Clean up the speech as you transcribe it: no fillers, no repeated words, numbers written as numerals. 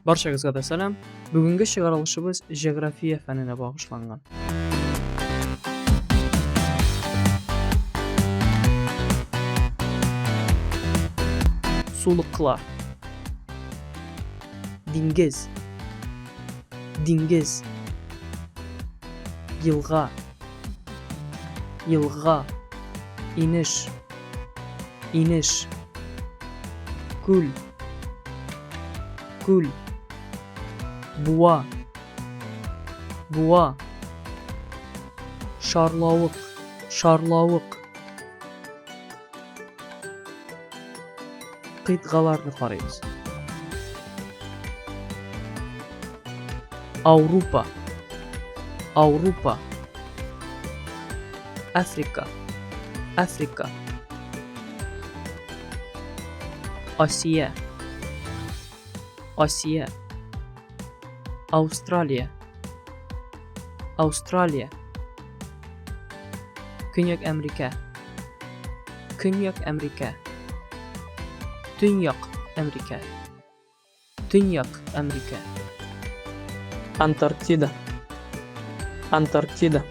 Барчагызга да сәлам. Бүгенге чыгарылышыбыз җеография фәненә багышланган. Сулыклар. Диңгез. Диңгез. Елга. Елга. Инеш. Инеш. Күл. Күл. Буа. Буа. Шарлавык. Шарлавык. Кыйтгаларны карыйбыз. Аурупа. Аурупа. Африка. Африка. Асия. Асия. Австралия. Австралия. Көньяк Әмрикә. Көньяк Әмрикә. Төньяк Әмрикә. Төньяк Әмрикә. Антарктида. Антарктида.